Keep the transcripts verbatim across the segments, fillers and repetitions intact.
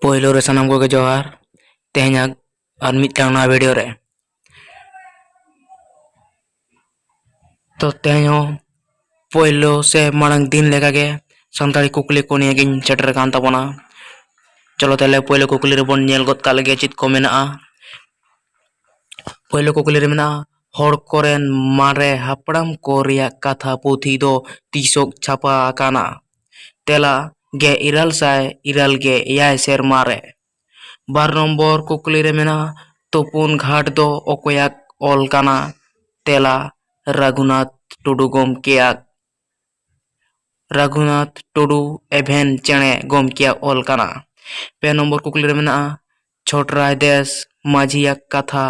ᱯᱳᱭᱞᱳ ᱨᱮ ᱥᱟᱱᱟᱢ ᱠᱚᱜᱮ ᱡᱚᱦᱟᱨ᱾ ᱛᱮᱦᱮᱧᱟᱜ ᱟᱨ ᱢᱤᱫᱴᱟᱝ ᱱᱟᱣᱟ ᱵᱷᱤᱰᱤᱭᱳ ᱨᱮ᱾ ᱛᱚ ᱛᱮᱦᱮᱧ ᱦᱚᱸ ᱯᱳᱭᱞᱳ ᱥᱮ ᱢᱟᱲᱟᱝ ᱫᱤᱱ ᱞᱮᱠᱟᱜᱮ ᱥᱟᱱᱛᱟᱲᱤ ᱠᱩᱠᱞᱤ ᱠᱚ ᱱᱤᱭᱮ ᱜᱤᱧ ᱥᱮᱴᱮᱨ ᱟᱠᱟᱱ ᱛᱟᱵᱚᱱᱟ᱾ ᱪᱚᱞᱚ ᱛᱟᱦᱞᱮ ᱯᱳᱭᱞᱳ ᱠᱩᱠᱞᱤ ᱨᱮᱵᱚᱱ ᱧᱮᱞ ᱜᱚᱫ ᱠᱟᱜ ᱞᱮᱜᱮ ᱪᱮᱫ ᱠᱚ ᱢᱮᱱᱟᱜᱼᱟ᱾ ᱯᱳᱭᱞᱳ ᱠᱩᱠᱞᱤ ᱨᱮ ᱢᱮᱱᱟᱜᱼᱟ, ᱦᱚᱲ ᱠᱚᱨᱮᱱ ᱢᱟᱨᱮ ᱦᱟᱯᱲᱟᱢ ᱠᱚ ᱨᱮᱭᱟᱜ ᱠᱟᱛᱷᱟ ᱯᱩᱛᱷᱤ ᱫᱚ ᱛᱤᱥᱚᱜ ᱪᱷᱟᱯᱟ ᱟᱠᱟᱱᱟ? ᱛᱮᱞᱟ, ᱜᱮᱞ ᱤᱨᱟᱹᱞ ᱥᱟᱭ ᱤᱨᱟᱹᱞ ᱜᱮ ᱮᱭᱟᱭ ᱥᱮᱨᱢᱟ ᱨᱮ᱾ ᱵᱟᱨ ᱱᱚᱢᱵᱚᱨ ᱠᱩᱠᱞᱤ ᱨᱮ ᱢᱮᱱᱟᱜᱼᱟ, ᱛᱩᱯᱩᱱ ᱜᱷᱟᱴ ᱫᱚ ᱚᱠᱚᱭᱟᱜ ᱚᱞ ᱠᱟᱱᱟ? ᱛᱮᱞᱟ, ᱨᱟᱹᱜᱷᱩᱱᱟᱛᱷ ᱴᱩᱰᱩ ᱜᱚᱢᱠᱮᱭᱟᱜ᱾ ᱨᱟᱹᱜᱷᱩᱱᱟᱛᱷ ᱴᱩᱰᱩ ᱮᱵᱷᱮᱱ ᱪᱮᱬᱮ ᱜᱚᱢᱠᱮᱭᱟᱜ ᱚᱞ ᱠᱟᱱᱟ᱾ ᱯᱮ ᱱᱚᱢᱵᱚᱨ ᱠᱩᱠᱞᱤ ᱨᱮ ᱢᱮᱱᱟᱜᱼᱟ, ᱪᱷᱚᱴᱨᱟᱭ ᱫᱮᱥ ᱢᱟᱹᱡᱷᱤᱭᱟᱜ ᱠᱟᱛᱷᱟ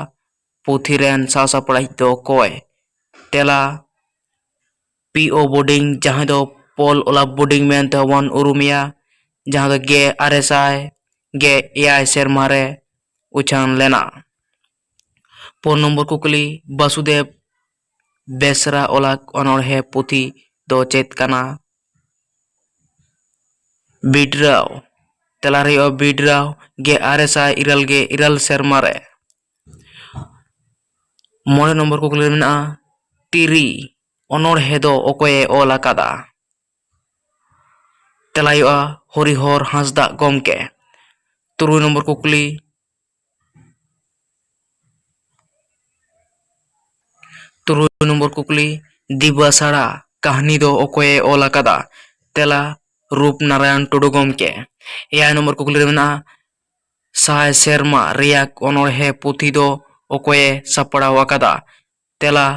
ᱯᱩᱛᱷᱤ ᱨᱮᱱ ᱥᱟᱶ ᱥᱟᱯᱲᱟᱣᱤᱡ ᱫᱚ ᱚᱠᱚᱭ? ᱛᱮᱞᱟ, ᱯᱤ ᱳ ᱵᱳᱰᱤᱝ, ᱡᱟᱦᱟᱸᱭ ᱫᱚ ᱯᱚᱞ ᱚᱞᱟᱯ ᱵᱳᱰᱤᱝ ᱢᱮᱱᱛᱮ ᱦᱚᱸᱵᱚᱱ ᱩᱨᱩᱢᱮᱭᱟ, ᱡᱟᱦᱟᱸ ᱫᱚ ᱜᱮᱞ ᱟᱨᱮ ᱥᱟᱭ ᱜᱮᱞ ᱮᱭᱟᱭ ᱥᱮᱨᱢᱟ ᱨᱮ ᱩᱪᱷᱟᱹᱱ ᱞᱮᱱᱟ᱾ ᱯᱩᱱ ᱱᱚᱢᱵᱚᱨ ᱠᱩᱠᱞᱤ, ᱵᱟᱥᱩᱫᱮᱵ ᱵᱮᱥᱨᱟ ᱚᱞᱟᱜ ᱚᱱᱚᱬᱦᱮ ᱯᱩᱛᱷᱤ ᱫᱚ ᱪᱮᱫ ᱠᱟᱱᱟ? ᱵᱤᱰᱨᱟᱣ᱾ ᱛᱮᱞᱟ ᱨᱮ ᱦᱩᱭᱩᱜᱼᱟ ᱵᱤᱰᱨᱟᱣ, ᱜᱮᱞ ᱟᱨᱮ ᱥᱟᱭ ᱤᱨᱟᱹᱞ ᱜᱮᱞ ᱤᱨᱟᱹᱞ ᱥᱮᱨᱢᱟ ᱨᱮ᱾ ᱢᱚᱬᱮ ᱱᱚᱢᱵᱚᱨ ᱠᱩᱠᱞᱤ ᱨᱮ ᱢᱮᱱᱟᱜᱼᱟ, ᱛᱤᱨᱤ ᱚᱱᱚᱬᱦᱮ ᱫᱚ ᱚᱠᱚᱭᱮ ᱚᱞ ᱟᱠᱟᱫᱟ? ᱛᱮᱞᱟ ᱦᱩᱭᱩᱜᱼᱟ ᱦᱚᱨᱤᱦᱚᱨ ᱦᱟᱸᱥᱫᱟᱜ ᱜᱚᱢᱠᱮ᱾ ᱛᱩᱨᱩᱭ ᱱᱚᱢᱵᱚᱨ ᱠᱩᱠᱞᱤ, ᱛᱩᱨᱩᱭ ᱱᱚᱢᱵᱚᱨ ᱠᱩᱠᱞᱤ, ᱫᱤᱵᱟᱹᱥᱟᱲᱟ ᱠᱟᱹᱦᱱᱤ ᱫᱚ ᱚᱠᱚᱭᱮ ᱚᱞ ᱟᱠᱟᱫᱟ? ᱛᱮᱞᱟ, ᱨᱩᱯ ᱱᱟᱨᱟᱭᱚᱱ ᱴᱩᱰᱩ ᱜᱚᱢᱠᱮ᱾ ᱮᱭᱟᱭ ᱱᱚᱢᱵᱚᱨ ᱠᱩᱠᱞᱤ ᱨᱮ ᱢᱮᱱᱟᱜᱼᱟ, ᱥᱟᱭ ᱥᱮᱨᱢᱟ ᱨᱮᱭᱟᱜ ᱚᱱᱚᱬᱦᱮ ᱯᱩᱛᱷᱤ ᱫᱚ ᱚᱠᱚᱭᱮ ᱥᱟᱯᱲᱟᱣ ᱟᱠᱟᱫᱟ? ᱛᱮᱞᱟ,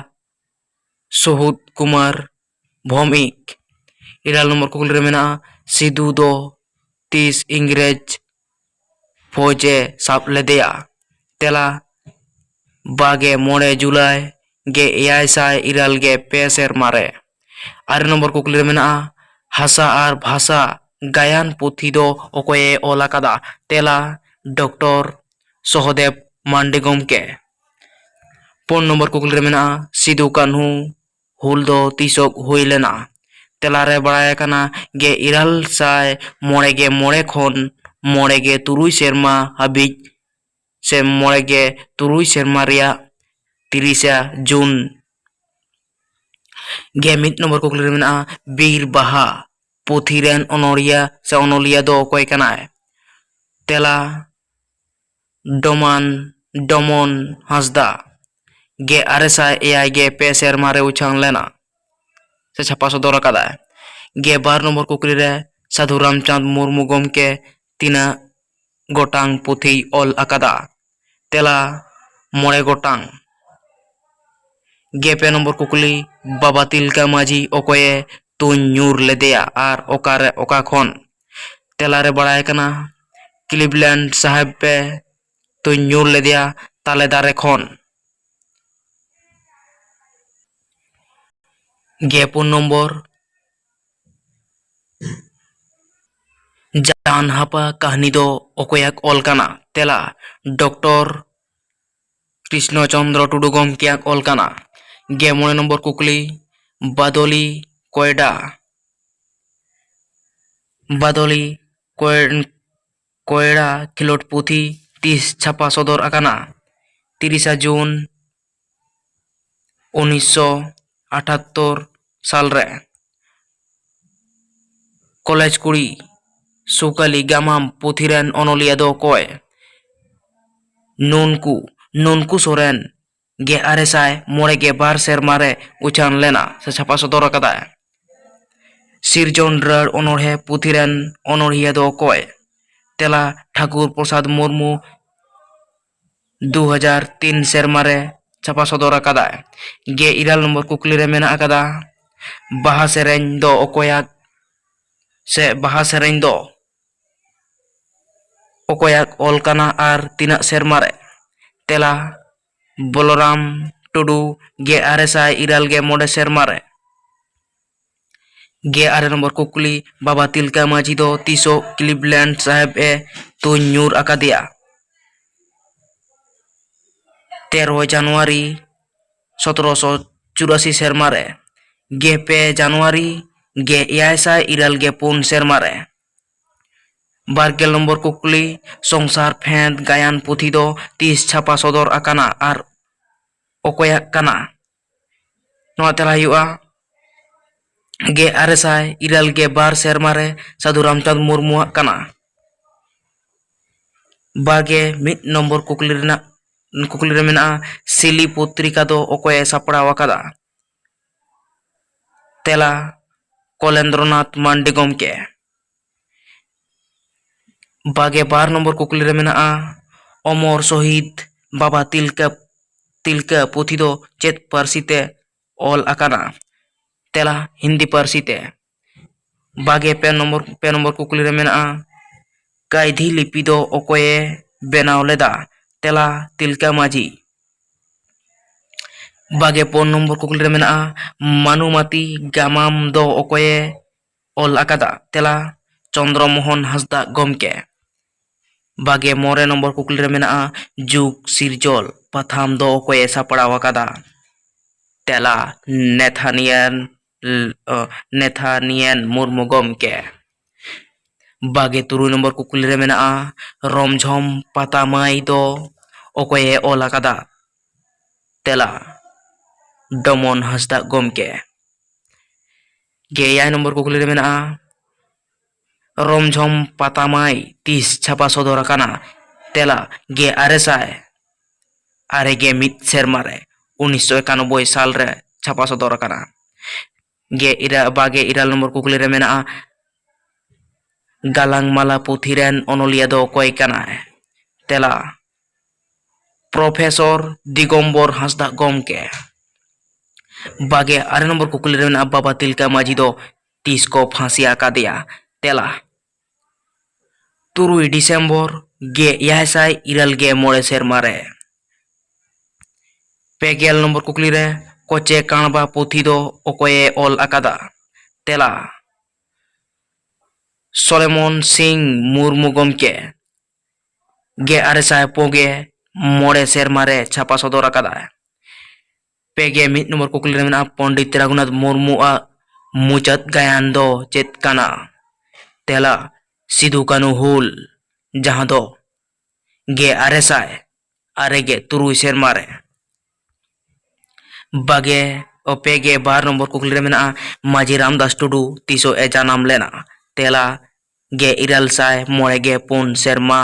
ᱥᱩᱦᱩᱫ ᱠᱩᱢᱟᱨ ᱵᱷᱳᱢᱤᱠ᱾ ᱤᱨᱟᱹᱞ ᱱᱚᱢᱵᱚᱨ ᱠᱩᱠᱞᱤ ᱨᱮ ᱢᱮᱱᱟᱜᱼᱟ, ᱥᱤᱫᱩ ᱫᱚ ᱛᱤᱥ ᱤᱝᱨᱮᱡᱽ ᱯᱷᱳᱡᱽ ᱮ ᱥᱟᱵ ᱞᱮᱫᱮᱭᱟ? ᱛᱮᱞᱟ, ᱵᱟᱜᱮ ᱢᱚᱬᱮ ᱡᱩᱞᱟᱭ ᱜᱮᱞ ᱮᱭᱟᱭ ᱥᱟᱭ ᱤᱨᱟᱹᱞ ᱜᱮᱞ ᱯᱮ ᱥᱮᱨᱢᱟ ᱨᱮ᱾ ᱟᱨᱮ ᱱᱚᱢᱵᱚᱨ ᱠᱩᱠᱞᱤ ᱨᱮ ᱢᱮᱱᱟᱜᱼᱟ, ᱦᱟᱥᱟ ᱟᱨ ᱵᱷᱟᱥᱟ ᱜᱟᱭᱟᱱ ᱯᱩᱛᱷᱤ ᱫᱚ ᱚᱠᱚᱭᱮ ᱚᱞ ᱟᱠᱟᱫᱟ? ᱛᱮᱞᱟ, ᱰᱚᱠᱴᱚᱨ ᱥᱚᱦᱚᱫᱮᱵ ᱢᱟᱱᱰᱤ ᱜᱚᱢᱠᱮ᱾ ᱯᱩᱱ ᱱᱚᱢᱵᱚᱨ ᱠᱩᱠᱞᱤ ᱨᱮ ᱢᱮᱱᱟᱜᱼᱟ, ᱥᱤᱫᱩ ᱠᱟᱹᱱᱦᱩ ᱦᱩᱞ ᱫᱚ ᱛᱤᱥᱚᱜ ᱦᱩᱭ ᱞᱮᱱᱟ? ᱛᱮᱞᱟ ᱨᱮ ᱵᱟᱲᱟᱭ ᱟᱠᱟᱱᱟ ᱜᱮᱞ ᱤᱨᱟᱹᱞ ᱥᱟᱭ ᱢᱚᱬᱮ ᱜᱮᱞ ᱢᱚᱬᱮ ᱠᱷᱚᱱ ᱢᱚᱬᱮ ᱜᱮ ᱛᱩᱨᱩᱭ ᱥᱮᱨᱢᱟ ᱦᱟᱹᱵᱤᱡ ᱥᱮ ᱢᱚᱬᱮ ᱜᱮ ᱛᱩᱨᱩᱭ ᱥᱮᱨᱢᱟ ᱨᱮᱭᱟᱜ ᱛᱤᱨᱤᱥᱟ ᱡᱩᱱ᱾ ᱜᱮ ᱢᱤᱫ ᱱᱚᱢᱵᱚᱨ ᱠᱩᱠᱞᱤ ᱨᱮ ᱢᱮᱱᱟᱜᱼᱟ, ᱵᱤᱨ ᱵᱟᱦᱟ ᱯᱩᱛᱷᱤ ᱨᱮᱱ ᱚᱱᱚᱲᱤᱭᱟᱹ ᱥᱮ ᱚᱱᱚᱞᱤᱭᱟᱹ ᱫᱚ ᱚᱠᱚᱭ ᱠᱟᱱᱟᱭ? ᱛᱮᱞᱟ, ᱰᱚᱢᱟᱱ, ᱰᱚᱢᱚᱱ ᱦᱟᱸᱥᱫᱟ᱾ ᱜᱮ ᱟᱨᱮ ᱥᱟᱭ ᱮᱭᱟᱭ ᱜᱮ ᱯᱮ ᱥᱮᱨᱢᱟ ᱨᱮ ᱩᱪᱷᱟᱹᱱ ᱞᱮᱱᱟ ᱥᱮ ᱪᱷᱟᱯᱟ ᱥᱚᱫᱚᱨ ᱟᱠᱟᱫᱟᱭ᱾ ᱜᱮ ᱵᱟᱨ ᱱᱚᱢᱵᱚᱨ ᱠᱩᱠᱞᱤ ᱨᱮ, ᱥᱟᱹᱫᱷᱩ ᱨᱟᱢᱪᱟᱸᱫᱽ ᱢᱩᱨᱢᱩ ᱜᱚᱢᱠᱮ ᱛᱤᱱᱟᱹᱜ ᱜᱚᱴᱟᱝ ᱯᱩᱛᱷᱤᱭ ᱚᱞ ᱟᱠᱟᱫᱟ? ᱛᱮᱞᱟ, ᱢᱚᱬᱮ ᱜᱚᱴᱟᱝ᱾ ᱜᱮ ᱯᱮ ᱱᱚᱢᱵᱚᱨ ᱠᱩᱠᱞᱤ, ᱵᱟᱵᱟ ᱛᱤᱞᱠᱟᱹ ᱢᱟᱹᱡᱷᱤ ᱚᱠᱚᱭᱮ ᱛᱩᱧ ᱧᱩᱨ ᱞᱮᱫᱮᱭᱟ ᱟᱨ ᱚᱠᱟᱨᱮ, ᱚᱠᱟ ᱠᱷᱚᱱ? ᱛᱮᱞᱟ ᱨᱮ ᱵᱟᱲᱟᱭ ᱠᱟᱱᱟ, ᱠᱞᱤᱵᱞᱮᱱᱰ ᱥᱟᱦᱮᱵ ᱯᱮ ᱛᱩᱧ ᱧᱩᱨ ᱞᱮᱫᱮᱭᱟ ᱛᱟᱞᱮ ᱫᱟᱨᱮ ᱠᱷᱚᱱ᱾ ᱜᱮ ᱯᱩᱱ ᱱᱚᱢᱵᱚᱨ, ᱡᱟᱱ ᱦᱟᱯᱟ ᱠᱟᱹᱦᱱᱤ ᱫᱚ ᱚᱠᱚᱭᱟᱜ ᱚᱞ ᱠᱟᱱᱟ? ᱛᱮᱞᱟ, ᱰᱚᱠᱴᱚᱨ ᱠᱨᱤᱥᱱᱚ ᱪᱚᱱᱫᱨᱚ ᱴᱩᱰᱩ ᱜᱚᱢᱠᱮᱭᱟᱜ ᱚᱞ ᱠᱟᱱᱟ᱾ ᱜᱮ ᱢᱚᱬᱮ ᱱᱚᱢᱵᱚᱨ ᱠᱩᱠᱞᱤ, ᱵᱟᱫᱚᱞᱤ ᱠᱚᱭᱰᱟ, ᱵᱟᱫᱚᱞᱤ ᱠᱚᱭ-, ᱠᱚᱭᱲᱟ ᱠᱷᱮᱞᱳᱰ ᱯᱩᱛᱷᱤ ᱛᱤᱥ ᱪᱷᱟᱯᱟ ᱥᱚᱫᱚᱨ ᱟᱠᱟᱱᱟ? ᱛᱤᱨᱤᱥᱟ ᱡᱩᱱ ᱩᱱᱤᱥᱥᱚ ᱟᱴᱷᱟᱛᱛᱳᱨ ᱥᱟᱞ ᱨᱮ᱾ ᱠᱚᱞᱮᱡᱽ ᱠᱩᱲᱤ ᱥᱩᱠᱟᱞᱤ ᱜᱟᱢᱟᱢ ᱯᱩᱛᱷᱤ ᱨᱮᱱ ᱚᱱᱚᱞᱤᱭᱟᱹ ᱫᱚ ᱚᱠᱚᱭ? ᱱᱩᱱᱠᱩ, ᱱᱩᱱᱠᱩ ᱥᱚᱨᱮᱱ ᱜᱮ ᱟᱨᱮ ᱥᱟᱭ ᱢᱚᱬᱮ ᱜᱮ ᱵᱟᱨ ᱥᱮᱨᱢᱟ ᱨᱮ ᱩᱪᱷᱟᱹᱱ ᱞᱮᱱᱟ ᱥᱮ ᱪᱷᱟᱯᱟ ᱥᱚᱫᱚᱨ ᱟᱠᱟᱫᱟᱭ᱾ ᱥᱤᱨᱡᱚᱱ ᱨᱟᱹᱲ ᱚᱱᱚᱬᱦᱮ ᱯᱩᱛᱷᱤ ᱨᱮᱱ ᱚᱱᱚᱬᱦᱤᱭᱟᱹ ᱫᱚ ᱚᱠᱚᱭ? ᱛᱮᱞᱟ, ᱴᱷᱟᱠᱩᱨ ᱯᱨᱚᱥᱟᱫᱽ ᱢᱩᱨᱢᱩ ᱫᱩ ᱦᱟᱡᱟᱨ ᱛᱤᱱ ᱥᱮᱨᱢᱟ ᱨᱮ ᱪᱷᱟᱯᱟ ᱥᱚᱫᱚᱨ ᱟᱠᱟᱫᱟᱭ᱾ ᱜᱮ ᱤᱨᱟᱹᱞ ᱱᱚᱢᱵᱚᱨ ᱠᱩᱠᱞᱤ ᱨᱮ ᱢᱮᱱᱟᱜ ᱟᱠᱟᱫᱟ, ᱵᱟᱦᱟ ᱥᱮᱨᱮᱧ ᱫᱚ ᱚᱠᱚᱭᱟᱜ ᱥᱮ ᱵᱟᱦᱟ ᱥᱮᱨᱮᱧ ᱫᱚ ᱚᱠᱚᱭᱟᱜ ᱚᱞ ᱠᱟᱱᱟ ᱟᱨ ᱛᱤᱱᱟᱹᱜ ᱥᱮᱨᱢᱟ ᱨᱮ? ᱛᱮᱞᱟ, ᱵᱚᱞᱚᱨᱟᱢ ᱴᱩᱰᱩ ᱜᱮ ᱟᱨᱮ ᱥᱟᱭ ᱤᱨᱟᱹᱞ ᱜᱮ ᱢᱚᱬᱮ ᱥᱮᱨᱢᱟ ᱨᱮ᱾ ᱜᱮ ᱟᱨᱮ ᱱᱚᱢᱵᱚᱨ ᱠᱩᱠᱞᱤ, ᱵᱟᱵᱟ ᱛᱤᱞᱠᱟᱹ ᱢᱟᱹᱡᱷᱤ ᱫᱚ ᱛᱤᱥᱚᱜ ᱠᱞᱤᱵᱞᱮᱱᱰ ᱥᱟᱦᱮᱵ ᱮ ᱛᱩᱧ ᱧᱩᱨ ᱟᱠᱟᱫᱮᱭᱟ? ᱛᱮᱨᱚ ᱡᱟᱱᱩᱣᱟᱨᱤ ᱥᱚᱛᱨᱚᱥᱚ ᱪᱩᱨᱟᱥᱤ ᱥᱮᱨᱢᱟ ᱨᱮ᱾ ᱜᱮ ᱯᱮ ᱡᱟᱱᱩᱣᱟᱨᱤ ᱜᱮ ᱮᱭᱟᱭ ᱥᱟᱭ ᱤᱨᱟᱹᱞ ᱜᱮ ᱯᱩᱱ ᱥᱮᱨᱢᱟ ᱨᱮ᱾ ᱵᱟᱨ ᱜᱮᱞ ᱱᱚᱢᱵᱚᱨ ᱠᱩᱠᱞᱤ, ᱥᱚᱝᱥᱟᱨ ᱯᱷᱮᱸᱫᱽ ᱜᱟᱭᱟᱱ ᱯᱩᱛᱷᱤ ᱫᱚ ᱛᱤᱥ ᱪᱷᱟᱯᱟ ᱥᱚᱫᱚᱨ ᱟᱠᱟᱱᱟ ᱟᱨ ᱚᱠᱚᱭᱟᱜ ᱠᱟᱱᱟ? ᱱᱚᱣᱟ ᱛᱮᱞᱟ ᱦᱩᱭᱩᱜᱼᱟ, ᱜᱮᱞ ᱟᱨᱮ ᱥᱟᱭ ᱤᱨᱟᱹᱞ ᱜᱮᱞ ᱵᱟᱨ ᱥᱮᱨᱢᱟ ᱨᱮ ᱥᱟᱹᱫᱷᱩ ᱨᱟᱢᱪᱟᱸᱫᱽ ᱢᱩᱨᱢᱩᱣᱟᱜ ᱠᱟᱱᱟ᱾ ᱵᱟᱨ ᱜᱮᱞ ᱢᱤᱫ ᱱᱚᱢᱵᱚᱨ ᱠᱩᱠᱞᱤ ᱨᱮᱱᱟᱜ, ᱠᱩᱠᱞᱤ ᱨᱮ ᱢᱮᱱᱟᱜᱼᱟ, ᱥᱤᱞᱤ ᱯᱚᱛᱨᱤᱠᱟ ᱫᱚ ᱚᱠᱚᱭᱮ ᱥᱟᱯᱲᱟᱣ ᱟᱠᱟᱫᱟ? ᱛᱮᱞᱟ, ᱠᱚᱞᱮᱱᱫᱨᱚᱱᱟᱛᱷ ᱢᱟᱱᱰᱤ ᱜᱚᱢᱠᱮ᱾ ᱵᱟᱨ ᱜᱮᱞ ᱵᱟᱨ ᱱᱚᱢᱵᱚᱨ ᱠᱩᱠᱞᱤ ᱨᱮ ᱢᱮᱱᱟᱜᱼᱟ, ᱚᱢᱚᱨ ᱥᱚᱦᱤᱫ ᱵᱟᱵᱟ ᱛᱤᱞᱠᱟᱹ, ᱛᱤᱞᱠᱟᱹ ᱯᱩᱛᱷᱤ ᱫᱚ ᱪᱮᱫ ᱯᱟᱹᱨᱥᱤ ᱛᱮ ᱚᱞ ᱟᱠᱟᱱᱟ? ᱛᱮᱞᱟ, ᱦᱤᱱᱫᱤ ᱯᱟᱹᱨᱥᱤ ᱛᱮ᱾ ᱵᱟᱨ ᱜᱮᱞ ᱯᱮ ᱱᱚᱢᱵᱚᱨ, ᱯᱮ ᱱᱚᱢᱵᱚᱨ ᱠᱩᱠᱞᱤ ᱨᱮ ᱢᱮᱱᱟᱜᱼᱟ, ᱠᱟᱭᱫᱷᱤ ᱞᱤᱯᱤ ᱫᱚ ᱚᱠᱚᱭᱮ ᱵᱮᱱᱟᱣ ᱞᱮᱫᱟ? ᱛᱮᱞᱟ, ᱛᱤᱞᱠᱟᱹ ᱢᱟᱹᱡᱷᱤ᱾ ᱵᱟᱨ ᱜᱮᱞ ᱯᱩᱱ ᱱᱚᱢᱵᱚᱨ ᱠᱩᱠᱞᱤ ᱨᱮ ᱢᱮᱱᱟᱜᱼᱟ, ᱢᱟᱱᱩᱢᱟᱛᱤ ᱜᱟᱢᱟᱢ ᱫᱚ ᱚᱠᱚᱭᱮ ᱚᱞ ᱟᱠᱟᱫᱟ? ᱛᱮᱞᱟ, ᱪᱚᱱᱫᱨᱚ ᱢᱳᱦᱚᱱ ᱦᱟᱸᱥᱫᱟᱜ ᱜᱚᱢᱠᱮ᱾ ᱵᱟᱨ ᱜᱮᱞ ᱢᱚᱬᱮ ᱱᱚᱢᱵᱚᱨ ᱠᱩᱠᱞᱤ ᱨᱮ ᱢᱮᱱᱟᱜᱼᱟ, ᱡᱩᱜᱽ ᱥᱤᱨᱡᱚᱞ ᱯᱟᱛᱷᱟᱢ ᱫᱚ ᱚᱠᱚᱭᱮ ᱥᱟᱯᱲᱟᱣ ᱟᱠᱟᱫᱟ? ᱛᱮᱞᱟ, ᱱᱮᱛᱷᱟᱱᱤᱭᱟᱱ, ᱱᱮᱛᱷᱟᱱᱤᱭᱟᱱ ᱢᱩᱨᱢᱩ ᱜᱚᱢᱠᱮ᱾ ᱵᱟᱨ ᱜᱮᱞ ᱛᱩᱨᱩᱭ ᱱᱚᱢᱵᱚᱨ ᱠᱩᱠᱞᱤ ᱨᱮ ᱢᱮᱱᱟᱜᱼᱟ, ᱨᱚᱢᱡᱷᱚᱢ ᱯᱟᱛᱟ ᱢᱟᱹᱭ ᱫᱚ ᱚᱠᱚᱭᱮ ᱚᱞ ᱟᱠᱟᱫᱟ? ᱛᱮᱞᱟ, ᱰᱚᱢᱚᱱ ᱦᱟᱸᱥᱫᱟᱜ ᱜᱚᱢᱠᱮ᱾ ᱜᱮᱞ ᱮᱭᱟᱭ ᱱᱚᱢᱵᱚᱨ ᱠᱩᱠᱞᱤ ᱨᱮ ᱢᱮᱱᱟᱜᱼᱟ, ᱨᱚᱢᱡᱷᱚᱢ ᱯᱟᱛᱟ ᱢᱟᱹᱭ ᱛᱤᱥ ᱪᱷᱟᱯᱟ ᱥᱚᱫᱚᱨ ᱟᱠᱟᱱᱟ? ᱛᱮᱞᱟ, ᱜᱮᱞ ᱟᱨᱮ ᱥᱟᱭ ᱟᱨᱮ ᱜᱮᱞ ᱢᱤᱫ ᱥᱮᱨᱢᱟ ᱨᱮ, ᱩᱱᱤᱥᱥᱚ ᱮᱠᱟᱱᱚᱵᱵᱳᱭ ᱥᱟᱞ ᱨᱮ ᱪᱷᱟᱯᱟ ᱥᱚᱫᱚᱨ ᱟᱠᱟᱱᱟ᱾ ᱜᱮᱞ ᱤᱨᱟ-, ᱵᱟᱨ ᱜᱮᱞ ᱤᱨᱟᱹᱞ ᱱᱚᱢᱵᱚᱨ ᱠᱩᱠᱞᱤ ᱨᱮ ᱢᱮᱱᱟᱜᱼᱟ, ᱜᱟᱞᱟᱝ ᱢᱟᱞᱟ ᱯᱩᱛᱷᱤ ᱨᱮᱱ ᱚᱱᱚᱞᱤᱭᱟᱹ ᱫᱚ ᱚᱠᱚᱭ ᱠᱟᱱᱟᱭ? ᱛᱮᱞᱟ, ᱯᱨᱚᱯᱷᱮᱥᱚᱨ ᱫᱤᱜᱚᱢᱵᱚᱨ ᱦᱟᱸᱥᱫᱟᱜ ᱜᱚᱢᱠᱮ᱾ ᱵᱟᱨ ᱜᱮᱞ ᱟᱨᱮ ᱱᱚᱢᱵᱚᱨ ᱠᱩᱠᱞᱤ ᱨᱮ ᱢᱮᱱᱟᱜᱼᱟ, ᱵᱟᱵᱟ ᱛᱤᱞᱠᱟᱹ ᱢᱟᱹᱡᱷᱤ ᱫᱚ ᱛᱤᱥ ᱠᱚ ᱯᱷᱟᱸᱥᱤ ᱟᱠᱟᱫᱮᱭᱟ? ᱛᱮᱞᱟ, ᱛᱩᱨᱩᱭ ᱰᱤᱥᱮᱢᱵᱚᱨ ᱜᱮᱞ ᱮᱭᱟᱭ ᱥᱟᱭ ᱤᱨᱟᱹᱞ ᱜᱮᱞ ᱢᱚᱬᱮ ᱥᱮᱨᱢᱟ ᱨᱮ᱾ ᱯᱮ ᱜᱮᱞ ᱱᱚᱢᱵᱚᱨ ᱠᱩᱠᱞᱤ ᱨᱮ, ᱠᱚᱪᱮ ᱠᱟᱬᱵᱟ ᱯᱩᱛᱷᱤ ᱫᱚ ᱚᱠᱚᱭᱮ ᱚᱞ ᱟᱠᱟᱫᱟ? ᱛᱮᱞᱟ, ᱥᱚᱞᱮᱢᱚᱱ ᱥᱤᱝ ᱢᱩᱨᱢᱩ ᱜᱚᱢᱠᱮ᱾ ᱜᱮᱞ ᱟᱨᱮ ᱥᱟᱭ ᱯᱩᱱ ᱜᱮᱞ ᱢᱚᱬᱮ ᱥᱮᱨᱢᱟ ᱨᱮ ᱪᱷᱟᱯᱟ ᱥᱚᱫᱚᱨ ᱟᱠᱟᱫᱟᱭ᱾ ᱯᱮ ᱜᱮᱞ ᱢᱤᱫ ᱱᱚᱢᱵᱚᱨ ᱠᱩᱠᱞᱤ ᱨᱮ ᱢᱮᱱᱟᱜᱼᱟ, ᱯᱚᱱᱰᱤᱛ ᱨᱟᱹᱜᱷᱩᱱᱟᱛᱷ ᱢᱩᱨᱢᱩᱣᱟᱜ ᱢᱩᱪᱟᱹᱫ ᱜᱟᱭᱟᱱ ᱫᱚ ᱪᱮᱫ ᱠᱟᱱᱟ? ᱛᱮᱞᱟ, ᱥᱤᱫᱩ ᱠᱟᱹᱱᱦᱩ ᱦᱩᱞ, ᱡᱟᱦᱟᱸ ᱫᱚ ᱜᱮ ᱟᱨᱮ ᱥᱟᱭ ᱟᱨᱮ ᱜᱮ ᱛᱩᱨᱩᱭ ᱥᱮᱨᱢᱟ ᱨᱮ᱾ ᱵᱟᱜᱮ ᱚ ᱯᱮ ᱜᱮ ᱵᱟᱨ ᱱᱚᱢᱵᱚᱨ ᱠᱩᱠᱞᱤ ᱨᱮ ᱢᱮᱱᱟᱜᱼᱟ, ᱢᱟᱹᱡᱷᱤ ᱨᱟᱢᱫᱟᱥ ᱴᱩᱰᱩ ᱛᱤᱥᱚᱜ ᱮ ᱡᱟᱱᱟᱢ ᱞᱮᱱᱟ? ᱛᱮᱞᱟ, ᱜᱮ ᱤᱨᱟᱹᱞ ᱥᱟᱭ ᱢᱚᱬᱮ ᱜᱮ ᱯᱩᱱ ᱥᱮᱨᱢᱟ,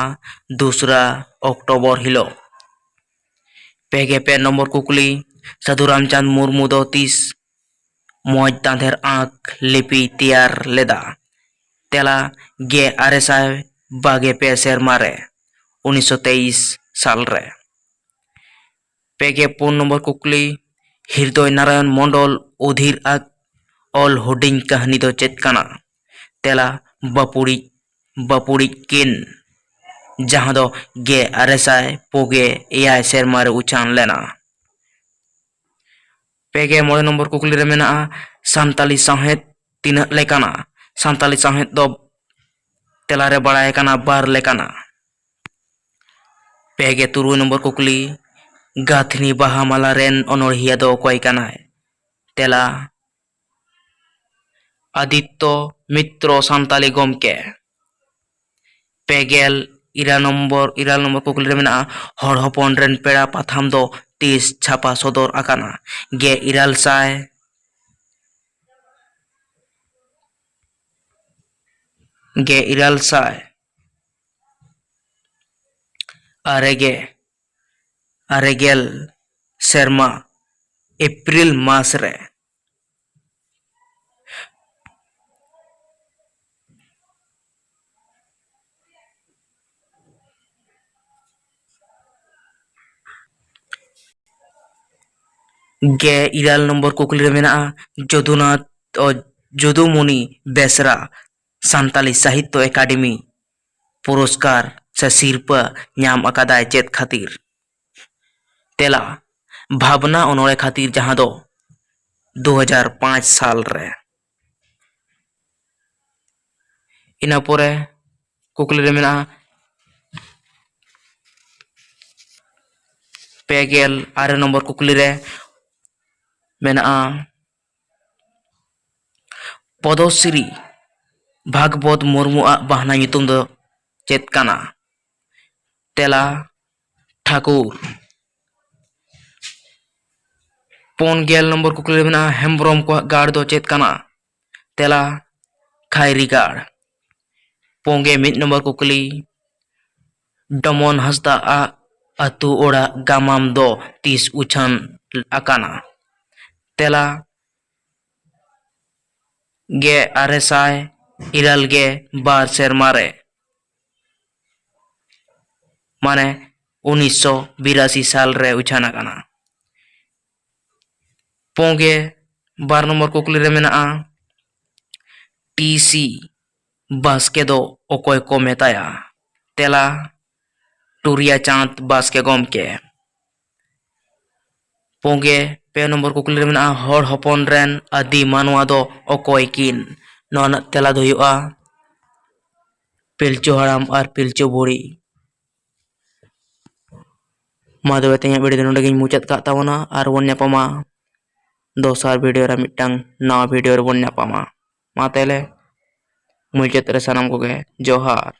ᱫᱩᱥᱨᱟ ᱚᱠᱴᱳᱵᱚᱨ ᱦᱤᱞᱳᱜ᱾ ᱯᱮ ᱜᱮ ᱯᱮ ᱱᱚᱢᱵᱚᱨ ᱠᱩᱠᱞᱤ, ᱥᱟᱹᱫᱷᱩ ᱨᱟᱢᱪᱟᱸᱫᱽ ᱢᱩᱨᱢᱩ ᱫᱚ ᱛᱤᱥ ᱢᱚᱡᱽ ᱫᱟᱸᱫᱷᱮᱨ ᱟᱸᱠ ᱞᱤᱯᱤᱭ ᱛᱮᱭᱟᱨ ᱞᱮᱫᱟ? ᱛᱮᱞᱟ, ᱜᱮ ᱟᱨᱮ ᱥᱟᱭ ᱵᱟᱜᱮ ᱯᱮ ᱥᱮᱨᱢᱟ ᱨᱮ, ᱩᱱᱤᱥᱥᱚ ᱛᱮᱭᱤᱥ ᱥᱟᱞ ᱨᱮ᱾ ᱯᱮ ᱜᱮ ᱯᱩᱱ ᱱᱚᱢᱵᱚᱨ ᱠᱩᱠᱞᱤ, ᱦᱨᱤᱫᱚᱭ ᱱᱟᱨᱟᱭᱚᱱ ᱢᱚᱱᱰᱚᱞ ᱩᱫᱷᱤᱨ ᱟᱜ ᱚᱞ ᱦᱩᱰᱤᱧ ᱠᱟᱹᱦᱱᱤ ᱫᱚ ᱪᱮᱫ ᱠᱟᱱᱟ? ᱛᱮᱞᱟ, ᱵᱟᱹᱯᱩᱲᱤᱡ, ᱵᱟᱹᱯᱩᱲᱤᱡ ᱠᱤᱱ, ᱡᱟᱦᱟᱸ ᱫᱚ ᱜᱮ ᱟᱨᱮ ᱥᱟᱭ ᱯᱩᱜᱮ ᱮᱭᱟᱭ ᱥᱮᱨᱢᱟ ᱨᱮ ᱩᱪᱷᱟᱱ ᱞᱮᱱᱟ᱾ ᱯᱮ ᱜᱮ ᱢᱚᱬᱮ ᱱᱚᱢᱵᱚᱨ ᱠᱩᱠᱞᱤ ᱨᱮ ᱢᱮᱱᱟᱜᱼᱟ, ᱥᱟᱱᱛᱟᱞᱤ ᱥᱟᱶᱦᱮᱫ ᱛᱤᱱᱟᱹᱜ ᱞᱮᱠᱟᱱᱟ? ᱥᱟᱱᱛᱟᱞᱤ ᱥᱟᱶᱦᱮᱫ ᱫᱚ ᱛᱮᱞᱟ ᱨᱮ ᱵᱟᱲᱟᱭ ᱠᱟᱱᱟ ᱵᱟᱨ ᱞᱮᱠᱟᱱᱟ᱾ ᱯᱮ ᱜᱮ ᱛᱩᱨᱩᱭ ᱱᱚᱢᱵᱚᱨ ᱠᱩᱠᱞᱤ, ᱜᱟᱹᱛᱷᱱᱤ ᱵᱟᱦᱟ ᱢᱟᱞᱟ ᱨᱮᱱ ᱚᱱᱚᱬᱦᱤᱭᱟᱹ ᱫᱚ ᱚᱠᱚᱭ ᱠᱟᱱᱟᱭ? ᱛᱮᱞᱟ, ᱟᱫᱤᱛᱛᱚ ᱢᱤᱛᱨᱚ ᱥᱟᱱᱛᱟᱞᱤ ᱜᱚᱢᱠᱮ᱾ ᱯᱮ ᱜᱮᱞ ᱤᱨᱟᱹᱞ ᱱᱚᱢᱵᱚᱨ, ᱤᱨᱟᱹᱞ ᱱᱚᱢᱵᱚᱨ ᱠᱩᱠᱞᱤ ᱨᱮ ᱢᱮᱱᱟᱜᱼᱟ, ᱦᱚᱲ ᱦᱚᱯᱚᱱ ᱨᱮᱱ ᱯᱮᱲᱟ ᱯᱟᱛᱷᱟᱢ ᱫᱚ ᱛᱤᱥ ᱪᱷᱟᱯᱟ ᱥᱚᱫᱚᱨ ᱟᱠᱟᱱᱟ? ᱜᱮ ᱤᱨᱟᱹᱞ ᱥᱟᱭ, ᱜᱮ ᱤᱨᱟᱹᱞ ᱥᱟᱭ ᱟᱨᱮ ᱜᱮ, ᱟᱨᱮ ᱜᱮᱞ ᱥᱮᱨᱢᱟ ᱮᱯᱨᱤᱞ ᱢᱟᱥ ᱨᱮ᱾ ᱜᱮ ᱤᱨᱟᱹᱞ ᱱᱚᱢᱵᱚᱨ ᱠᱩᱠᱞᱤ ᱨᱮ ᱢᱮᱱᱟᱜᱼᱟ, ᱡᱚᱫᱩᱱᱟᱛᱷ, ᱚ, ᱡᱚᱫᱩᱢᱚᱱᱤ ᱵᱮᱥᱨᱟ ᱥᱟᱱᱛᱟᱞᱤ ᱥᱟᱦᱤᱛᱛᱚ ᱮᱠᱟᱰᱮᱢᱤ ᱯᱩᱨᱚᱥᱠᱟᱨ ᱥᱮ ᱥᱤᱨᱯᱟᱹ ᱧᱟᱢ ᱟᱠᱟᱫᱟᱭ ᱪᱮᱫ ᱠᱷᱟᱹᱛᱤᱨ? ᱛᱮᱞᱟ, ᱵᱷᱟᱵᱽᱱᱟ ᱚᱱᱚᱬᱦᱮ ᱠᱷᱟᱹᱛᱤᱨ, ᱡᱟᱦᱟᱸ ᱫᱚ ᱫᱩ ᱦᱟᱡᱟᱨ ᱯᱟᱸᱪ ᱥᱟᱞ ᱨᱮ᱾ ᱤᱱᱟᱹ ᱯᱚᱨᱮ ᱠᱩᱠᱞᱤ ᱨᱮ ᱢᱮᱱᱟᱜᱼᱟ, ᱯᱮ ᱜᱮᱞ ᱟᱨᱮ ᱱᱚᱢᱵᱚᱨ ᱠᱩᱠᱞᱤ ᱨᱮ ᱢᱮᱱᱟᱜᱼᱟ, ᱯᱚᱫᱚᱥᱨᱤ ᱵᱷᱟᱜᱽᱵᱚᱛ ᱢᱩᱨᱢᱩᱣᱟᱜ ᱵᱟᱦᱱᱟ ᱧᱩᱛᱩᱢ ᱫᱚ ᱪᱮᱫ ᱠᱟᱱᱟ? ᱛᱮᱞᱟ, ᱴᱷᱟᱹᱠᱩᱨ᱾ ᱯᱩᱱ ᱜᱮᱞ ᱱᱚᱢᱵᱚᱨ ᱠᱩᱠᱞᱤ ᱨᱮ ᱢᱮᱱᱟᱜᱼᱟ, ᱦᱮᱢᱵᱽᱨᱚᱢ ᱠᱚᱣᱟᱜ ᱜᱟᱲ ᱫᱚ ᱪᱮᱫ ᱠᱟᱱᱟ? ᱛᱮᱞᱟ, ᱠᱷᱟᱭᱨᱤ ᱜᱟᱲ᱾ ᱯᱩᱱ ᱜᱮ ᱢᱤᱫ ᱱᱚᱢᱵᱚᱨ ᱠᱩᱠᱞᱤ, ᱰᱚᱢᱚᱱ ᱦᱟᱸᱥᱫᱟ ᱟᱜ ᱟᱹᱛᱩ ᱚᱲᱟᱜ ᱜᱟᱢᱟᱢ ᱫᱚ ᱛᱤᱥ ᱩᱪᱷᱟᱹᱱ ᱟᱠᱟᱱᱟ? ᱛᱮᱞᱟ, ᱜᱮ ᱟᱨᱮ ᱥᱟᱭ ᱤᱨᱟᱹᱞ ᱜᱮ ᱵᱟᱨ ᱥᱮᱨᱢᱟ ᱨᱮ, ᱢᱟᱱᱮ ᱩᱱᱤᱥᱥᱚ ᱵᱤᱨᱟᱥᱤ ᱥᱟᱞ ᱨᱮ ᱩᱪᱷᱟᱹᱱ ᱟᱠᱟᱱᱟ᱾ ᱯᱩᱱ ᱜᱮ ᱵᱟᱨ ᱱᱚᱢᱵᱚᱨ ᱠᱩᱠᱞᱤ ᱨᱮ ᱢᱮᱱᱟᱜᱼᱟ, ᱴᱤ ᱥᱤ ᱵᱟᱥᱠᱮ ᱫᱚ ᱚᱠᱚᱭ ᱠᱚ ᱢᱮᱛᱟᱭᱟ? ᱛᱮᱞᱟ, ᱴᱩᱨᱤᱭᱟ ᱪᱟᱸᱫᱽ ᱵᱟᱥᱠᱮ ᱜᱚᱢᱠᱮ᱾ ᱯᱩᱱ ᱜᱮ ᱯᱮ ᱱᱚᱢᱵᱚᱨ ᱠᱩᱠᱞᱤ ᱨᱮ ᱢᱮᱱᱟᱜᱼᱟ, ᱦᱚᱲ ᱦᱚᱯᱚᱱ ᱨᱮᱱ ᱟᱹᱫᱤ ᱢᱟᱱᱣᱟ ᱫᱚ ᱚᱠᱚᱭ ᱠᱤᱱ? ᱱᱚᱣᱟ ᱨᱮᱱᱟᱜ ᱛᱮᱞᱟ ᱫᱚ ᱦᱩᱭᱩᱜᱼᱟ ᱯᱤᱞᱪᱩ ᱦᱟᱲᱟᱢ ᱟᱨ ᱯᱤᱞᱪᱩ ᱵᱩᱲᱦᱤ᱾ ᱢᱟ ᱛᱚᱵᱮ ᱛᱮᱦᱮᱧᱟᱜ ᱵᱷᱤᱰᱤᱭᱳ ᱫᱚ ᱱᱚᱸᱰᱮ ᱜᱤᱧ ᱢᱩᱪᱟᱹᱫ ᱠᱟᱜ ᱛᱟᱵᱚᱱᱟ, ᱟᱨ ᱵᱚᱱ ᱧᱟᱯᱟᱢᱟ ᱫᱚᱥᱟᱨ ᱵᱷᱤᱰᱤᱭᱳ ᱨᱮ, ᱢᱤᱫᱴᱟᱝ ᱱᱟᱣᱟ ᱵᱷᱤᱰᱤᱭᱳ ᱨᱮᱵᱚᱱ ᱧᱟᱯᱟᱢᱟ᱾ ᱢᱟ ᱛᱟᱦᱞᱮ ᱢᱩᱪᱟᱹᱫ ᱨᱮ ᱥᱟᱱᱟᱢ ᱠᱚᱜᱮ ᱡᱚᱦᱟᱨ᱾